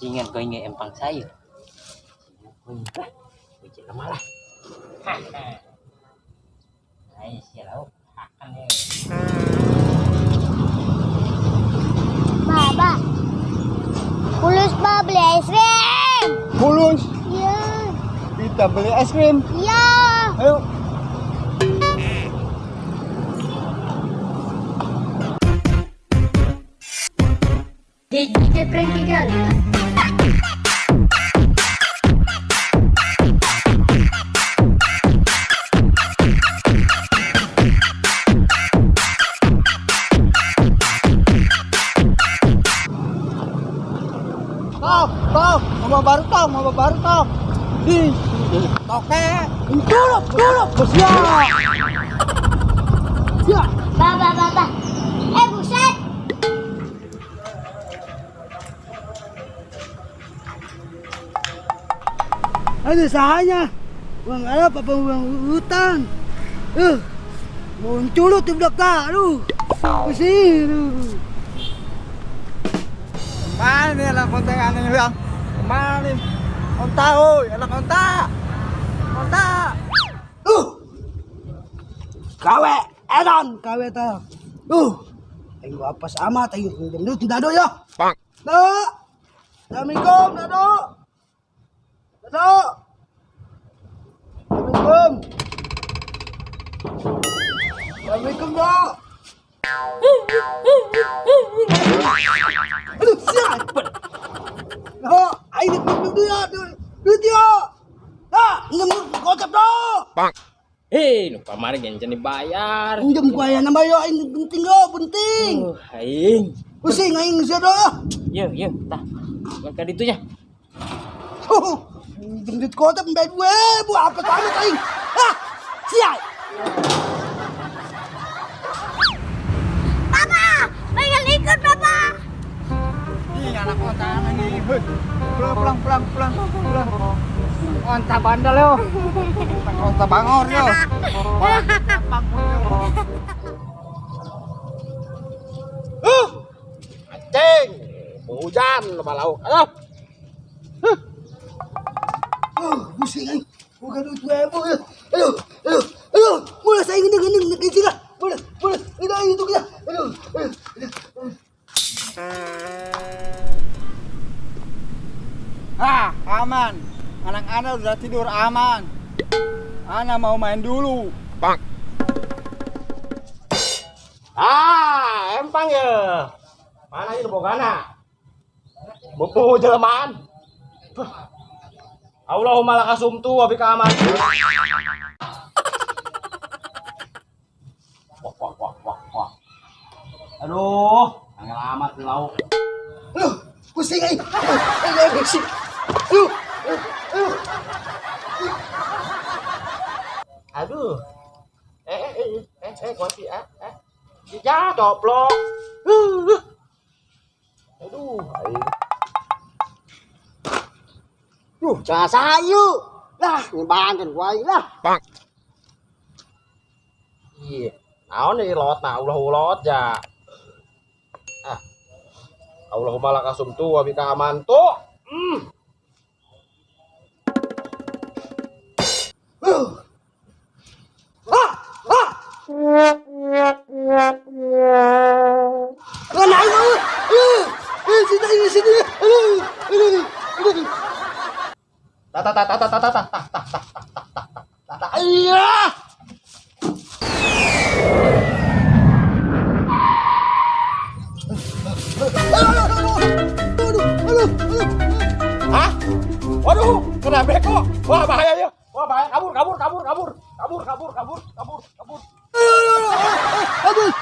Ingat kau ingat empang saya. Lah. Kucing lemah lah. Ay, siya lauk. Akan eh. Baba. Fulus ba beli es krim? Fulus. Iya. Kita beli es krim. Iya. Ayo. DJ Frankie Girl. Tok, tok, mau baru tok, mau baru tok. Di, toke, tuluk, tuluk, bos ya. Ya. Baba, baba. Eh, buset. Aduh, sahanya. Uang apa apa uang hutan. Mau culut di budak tak, aduh. Pusing, aduh. Mana nih anak kontak aneh bang? Mana nih? Onta, oi, anak onta. Onta. Kawe, edan, kawe ta. Ayo apa sama, ayo gendut dado ya. Bang. Do. Assalamualaikum, dado. Dado. Assalamualaikum. Assalamualaikum, do. Aduh, siap. Do, ayo duduk ya, duduk ya. Ah, ngemut kocap do. Bang. Eh, nu kamari gen dibayar. Pinjam gua ya nambah yo, aing penting yo, penting. Aing. Pusing aing sia do. Ye, ye, tah. Maka ditunya. Oh, pinjam duit kocap mbak gue, bu apa tamat aing. Ah, siap. Papa, pengen ikut papa. Ih, anak onta ini. Pulang, pulang, pulang, pulang, pulang. Onta bandel yo. Onta bangor yo. Anjing, hujan loba lauk. Ayo. Pusing aing. Bukan duit gue, bu. Aduh, aduh, aduh. Mulai saya ngene ngene ngene sila. Mulai, mulai. Ini aing itu kita. Aduh, aduh, aduh. Ah, aman. Anak-anak udah tidur aman. Ana mau main dulu. Bang. Ah, empang ya. Mana ini bogana? Bupu jelmaan. Allahumma lakasumtu wa bika amantu. Wah, wah, wah, wah, wah. Aduh, angel amat di lauk. Aduh, pusing aing. Aduh, pusing. Aduh, aduh. Aduh. Kunci, Ya, coplok. Aduh, aing. Duh, jangan sayu. Lah, nyebanten gua aing lah. Bang. Iya, naon nih lot nah ulah ulot ya. Ah. Allahumma lakasumtu wa bika amantu. Ah, ah. Ah, naik aku. Sini, sini. Aduh, aduh, aduh. Ta ta ta ta ta ta ta ta ta ta ta ta ta. Iya. Aduh, aduh, aduh. Hah? Waduh, kena beko. Wah, bahaya ya. Wah, bahaya. Kabur, kabur, kabur, kabur. Kabur, kabur, kabur, kabur, kabur. Aduh,